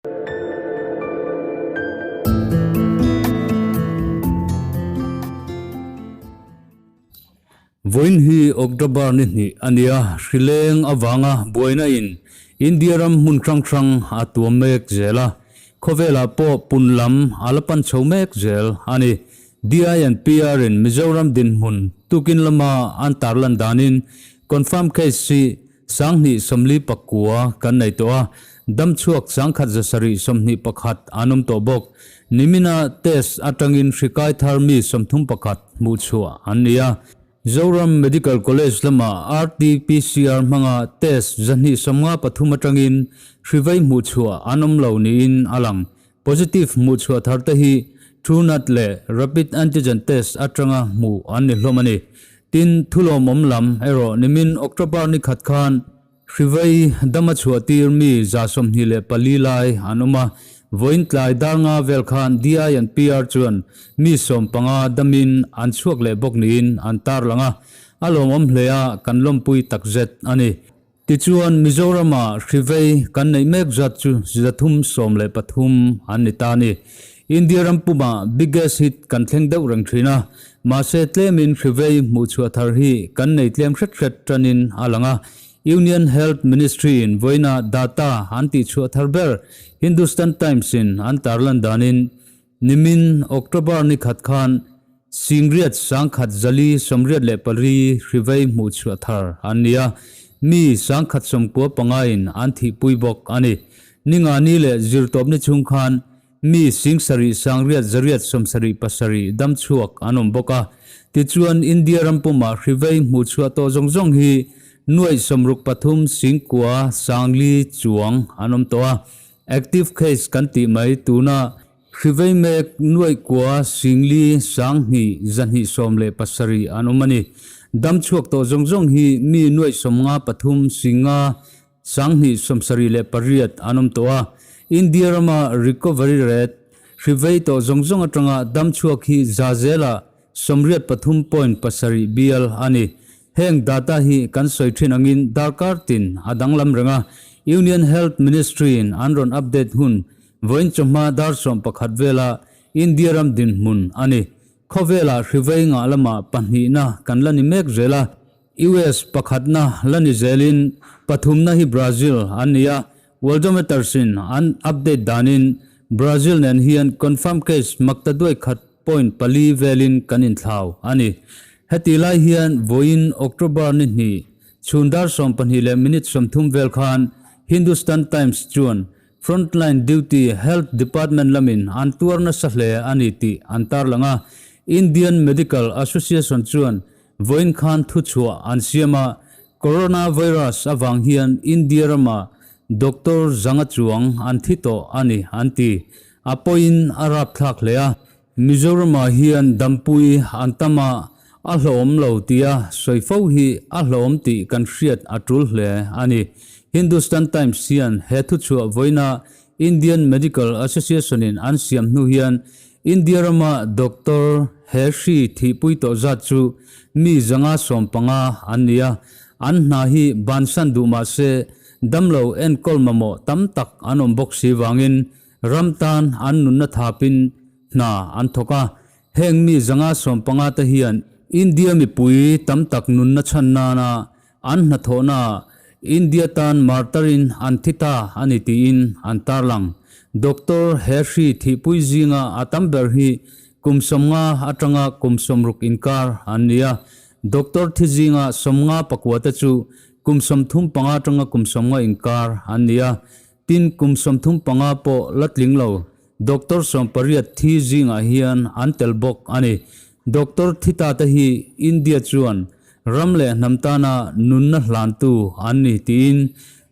Vawiin hi October ni hnih a nia, hrileng avanga buaina in India ram hmun hrang hrang a tuam mek zel a, khawvelah pawh pun lam a la pan chho mek zel a ni. DI and PR in Mizoram dinhmun tukin lama an tarlan danin confirm case hi 2049 kan nei tawh a, damchhuak 1121 an awm tawh bawk. Nimina test atangin hri kai thar mi 31 hmuh chhuah an ni a. Zoram Medical College lama RT-PCR hmanga test 253 atangin hri vei hmuh chhuah an awm lo niin a lang. Positive hmuh chhuah thar te hi TrueNat leh Rapid Antigen Test atanga hmuh an ni hlawm a ni. Tin, thulawmawm lam erawh nimin October ni khat khan Hrivei dama chhuah tir mi 24 lai an awm a, vawiin tlai dar nga vel khan DI and PR chuan mi 15 damin an chhuak leh bawk niin an tarlang a, a lawmawm hle a, kan lawmpui takzet a ni. Tichuan, Mizorama hrivei kan neih mek zat chu 313 an ni ta a ni. India ram pumah biggest hit kan thleng deuh reng thin a, mahse tlemin hrivei hmuhchhuah thar hi kan nei tlem hret hret tanin a lang a. Union Health Ministry in vawiina data an tihchhuah thar ber Hindustan Times in an tarlan danin Nimin October ni khat khan Singriat 1184 hrivei hmuh chhuah thar an ni a, mi 195 in an thihpui bawk a ni. Ningani leh zirtawpni chhung khan mi 78,877 dam chhuak an awm bawk a. Tichuan India ram pumah hrivei hmuh chhuah tawh zawng zawng hi nuaih 63 singkua sangli chuang an awm tawh a. Active case kan tih mai tuna Hrivei mek nuaih kua singli 2217 an awm a ni. Dam chhuak tawh zawng zawng hi mi nuaih 53 singa 278 an awm tawh a. India rama recovery rate hrivei tawh zawng zawng atanga dam chhuak hi za zela 83.7 bial a ni. Heng data hi kan sawi thin angin darkar tin a danglam reng a, Union Health Ministry in an rawn update hun vawiin chawhma dar 11 vela India ram dinhmun a ni. Khawvelah hrivei ngah lamah pahnihna kan la ni mek zel a, US pakhatna la ni zelin pathumna hi Brazil an ni a, Worldometers in an update danin Brazil nen hian confirm case makta duai khat point pali velin kan inthlau a ni. Heti lai hian vawiin October ni hnih chhun dar 12 leh minute 30 vel khan Hindustan Times chuan Frontline duty Health Department lamin an tuar nasa hle a ni tih an tarlang a. Indian Medical Association chuan vawiin khan thuchhuah an siam a, Coronavirus avang hian India rama doctor zanga chuang an thi tawh a ni an ti. A pawhin a rapthlak hle a. Mizoramah hian dampui an tam a, a hlawhawm lo tia sawi fo hi a hlawhawm tih kan hriat a tul hle a ni. Hindustan Times hian he thuchhuah vawiina Indian Medical Association-in an siam hnu hian India rama doctor he hri thihpui tawh zat chu mi 115 an ni a, an hna hi bansan duh mah se damlo enkawl mamawh tam tak an awm bawk si vangin Ram tan an nunna thapin hna an thawk a, heng mi 115 te hian India mipui tam tak nunna chhan nana an hnathawhnaah India tan martarin an thi ta a ni tiin an tarlang. Doctor Hershey thihpui zinga a tam ber hi kum 50 atanga kum 60 inkar an ni a, doctor thi zinga 59 te chu kum 35 atanga kum 50 inkar an ni a, Tin, kum 35 pawh la tling lo doctor 18 thi zingah hian an tel bawk a ni. Doctor thi ta te hi India chuan ram leh hnam tana nunna hlantu an ni tiin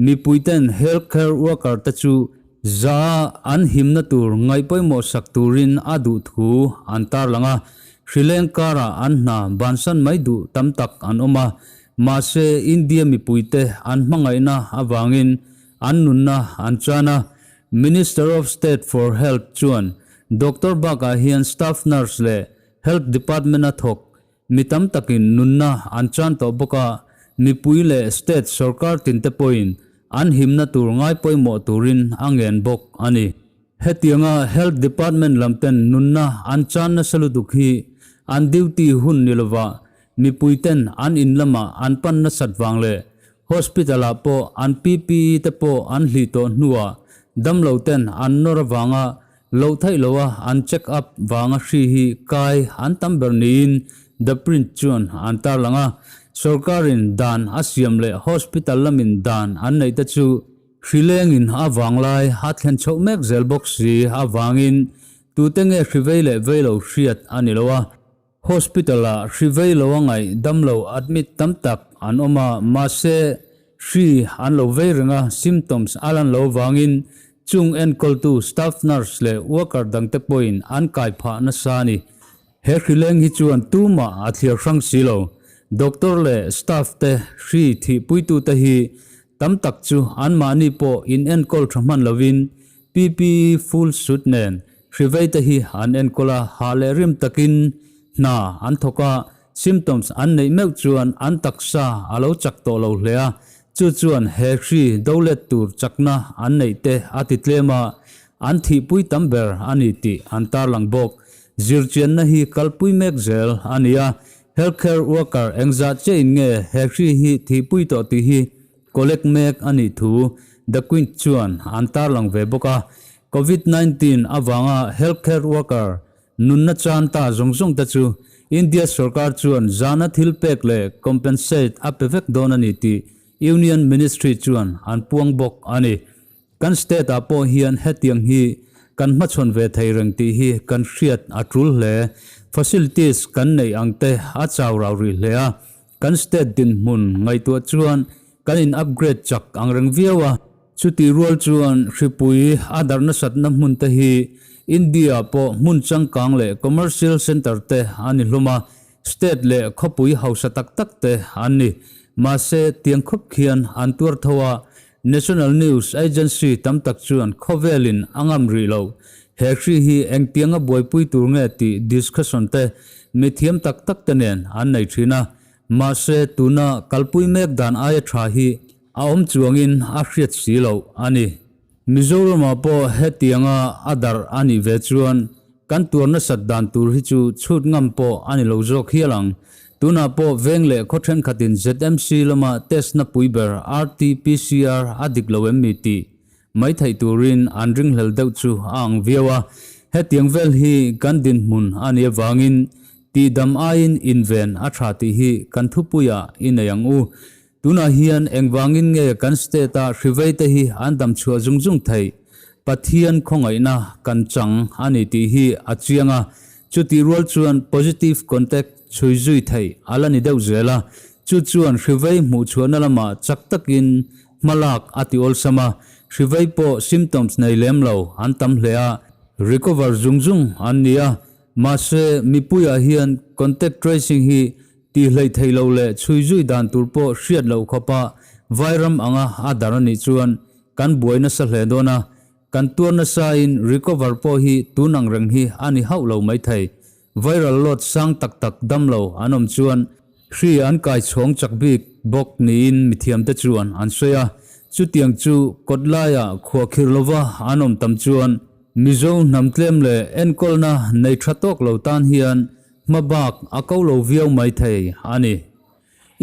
mipuiten healthcare worker te chu za an himna tur ngaihpawimawh sak turin a duh thu an tarlang a. Hrileng karah an hna bansan mai duh tam tak an awm a, mahse India mipuite an hmangaihna avangin An nunna an chan a, Minister of State for Health chuan doctor bakah hian staff nurse leh health department-a thawk mi tam takin nunna an chan tawh bawk a, mipui leh state sorkar tinte pawhin an himna tur ngai pawimawh turin a ngen bawk a ni. Hetianga Health Department lamten nunna an chan nasa lutuk hi an duty hun ni lova mipuiten an in lama an pan nasat vang leh Hospital-ah pawh an PPE te pawh an hlih tawh hnuah damlo ten an nawr avanga loh theih loha an check up vanga hri hi kai an tam ber niin The Print chuan an tarlang a. Sorkarin dan a siam leh hospital lamin dan an neih te chu hri lengin a vanglai a thlen chhoh mek zel bawk si avangin tute nge hri vei leh vei lo hriat a ni lo a. Hospital-ah hri vei lo a ngaih damlo admit tam tak an awm a, mahse hri an lo vei reng a, symptoms a lan lo vangin chung enkawltu staff nurse leh worker dangte pawhin an kai phah nasa a ni. He hri leng hi chuan tumah a thliar hrang si lo. Doctor leh staff te hri thihpuitute hi tam tak chu anmahni pawh inenkawl tha hman lovin PPE full suit nen Hrivei te hi an enkawl a, hah leh rim takin hna an thawk a, symptoms an neih meuh chuan an taksa a lo chak tawh lo hle a, chu chuan he hri do let tur chakna an neih te a ti tlem a, an thihpui tam ber a ni tih an tarlang bawk. Zirchianna hi kalpui mek zel a ni a, healthcare worker engzah chiahin nge he hri hi thihpui tawh tih hi collect mek a nih thu The Quint chuan an tarlang ve bawk a. Covid 19 avanga healthcare worker nunna chan ta zawng zawng te chu India sorkar chuan zana thil pek leh compensate a pe vek dawn a ni tih Union Ministry chuan an puang bawk a ni. Kan state ah pawh hian hetiang hi kan hmachhawn ve thei reng tih hi kan hriat a tul hle. Facilities kan neih ang te a chau rau rih hle a, kan state dinhmun ngaihtuah chuan kan in upgrade chak ang reng viau a. Chutih rual chuan hripui a darh nasatna hmun te hi India pawh hmun changkang leh commercial centre te a ni hlawm a, state leh khawpui hausa tak tak te an ni. Mahse, tiang khawp khian an tuar tho a, National news agency tam tak chuan khawvelin a ngam rih lo. He hri hi engtianga buaipui tur nge tih discussion te mithiam tak tak te nen an nei thin a. Mahse, tuna kalpui mek dan aia tha hi a awm chuangin a hriat si loh a ni. Mizoramah pawh hetianga a darh a nih ve chuan kan tuar nasat dan tur hi chu chhut ngam pawh a ni lo zawk hial ang. Tunah pawh veng leh khaw thenkhatin ZMC lama test na pui ber RT-PCR a dik lo em mi tih mai theih turin an ringhlel deuh chu a ang viau a. Hetiang vel hi kan dinhmun a nih avangin tihdam aiin inven a tha tih hi kan thupuiah i nei ang u. Tunah hian engvangin nge kan state-a hrivei te hi an dam chhuah zung zung theih? Pathian khawngaihna kan chang a ni tih hi a chiang a, chutih rual chuan positive contact chhui zui theih a la ni deuh zel a, chu chuan hrivei hmuh chhuahna lamah chak takin hmalak a ti awlsam a, hrivei pawh symptoms nei lem lo an tam hle a, recover zung zung an ni a, mahse mipuiah hian contact tracing hi Tih hleih theih loh leh chhui zui dan tur pawh hriat loh khawpa vairam anga a dar a nih chuan kan buai nasa hle dawn a, kan tuar nasain recover pawh hi tun ang reng hi a ni hauh lo maithei. Viral load sang tak tak dam lo an awm chuan hri an kai chhawng chak bik bawk niin mithiamte chuan an sawi a, chutiang chu kawt laia khuahkhirh lova an awm tam chuan Mizo hnam tlem leh enkawlna nei tha tawk lo tan hian Hma bak a ko lo viau mai thei a ni.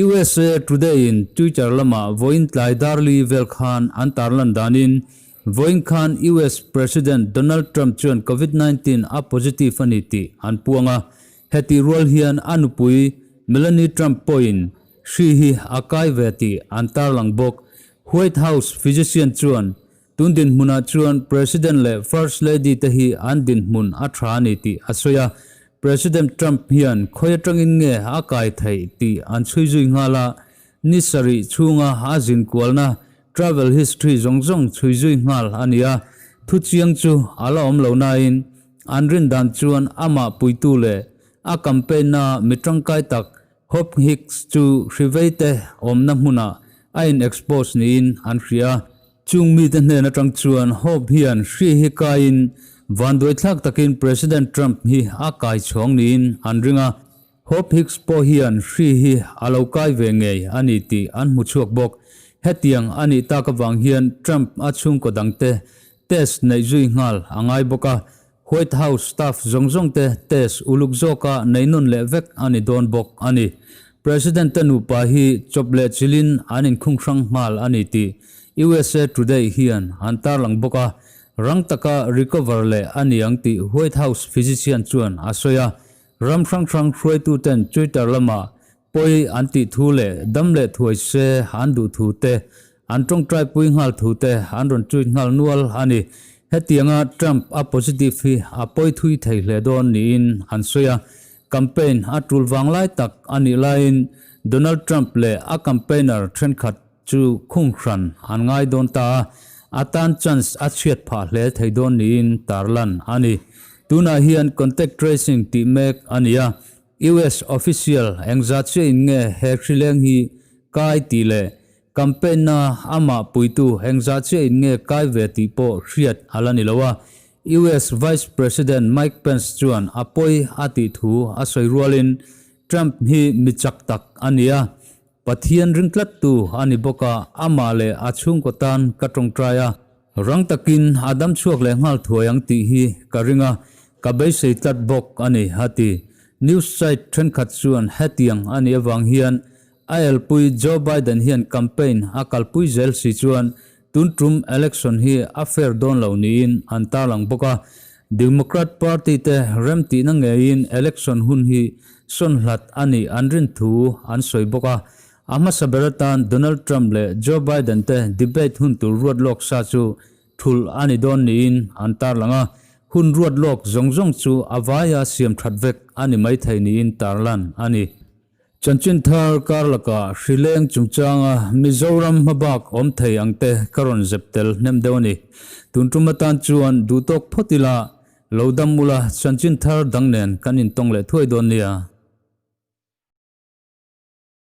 USA Today in Twitter lamah vawiin tlai darli vel khan an tarlan danin vawiin khan US President Donald Trump chuan Covid 19 a positive a ni tih an puang a. Hetih rual hian a nupui Melanie Trump pawhin hri hi a kai ve tih an tarlang bawk. White House physician chuan Tun dinhmunah chuan President leh First Lady te hi an dinhmun a tha a ni tih a sawi a. President Trump hian khawi atangin nge a kai theih tih an chhui zui nghal a, ni sarih chhunga a zin kualna travel history zawng zawng chhui zui nghal a ni a. Thu chiang chu a la awm lo nain an rin dan chuan amah puitu leh a campaign-na mi tangkai tak Hope Hicks chu hrivei te awmna hmunah a in expose niin an hria. Chung mite hnen atang chuan Hope hian hri hi kaiin vanduaithlak takin President Trump hi a kai chhawng niin an ring a. Hope Hicks pawh hian hri hi a lo kai ve ngei a ni tih an hmu chhuak bawk. Hetiang a nih tak avang hian Trump a chhungkaw dangte test neih zui nghal a ngai bawk a, White House staff zawng zawngte test uluk zawka nei nawn leh vek a ni dawn bawk a ni. President te nupa hi chawp leh chilin an inkhung hrang nghal a ni tih usa Today hian an tarlang bawk a, rang taka recover leh a ni ang tih White House physician chuan a sawi a. Ram hrang hrang hruaituten Twitter lamah Pawi an tih thu leh dam leh thuai se an duh thu te, an tawngtai pui nghal thu te an rawn tweet nghal nual a ni. Hetianga Trump a positive hi a pawi thui thei hle dawn niin an sawi a. Campaign a tul vang lai tak a nih laiin Donald Trump leh a campaigner thenkhat chu khung hran an ngai dawn ta a, a tan chance a chhiat phah hle thei dawn niin tarlan a ni. Tunah hian contact tracing tih mek a ni a, US official engzat chiah in nge he hrileng hi kai tih leh campaign na amah puitu engzat chiah in nge kai ve tih pawh hriat a la ni lo a. US Vice President Mike Pence chuan a pawi a tih thu a sawi rualin Trump hi mi chak tak a ni a, Pathian ring tlattu a ni bawk a, amah leh a chhungkaw tan ka tawngtai a. Rang takin a dam chhuak leh nghal thuai ang tih hi ka ring a, ka beisei tlat bawk a ni, a ti. News site thenkhat chuan hetiang a nih avang hian a elpui Joe Biden hian campaign a kalpui zel si chuan tun tum election hi a fair dawn lo niin an tarlang bawk a. Democrat party te remtihna ngeiin election hun hi sawn hlat a nih an rin thu an sawi bawk a. A hmasa ber atan Donald Trump leh Joe Biden te debate hun tur ruat lawk sa chu thulh a ni dawn niin an tarlang a, hun ruat lawk zawng zawng chu a vaia siam that vek a ni maithei niin tarlan a ni. Chanchin thar kar lakah hrileng chungchanga Mizoram hmabak awm thei ang te ka rawn zep tel hnem deuh a ni. Tun tum atan chuan duhtawk phawt ila, lo dam ula chanchin thar dang nen kan intawng leh thuai dawn nia.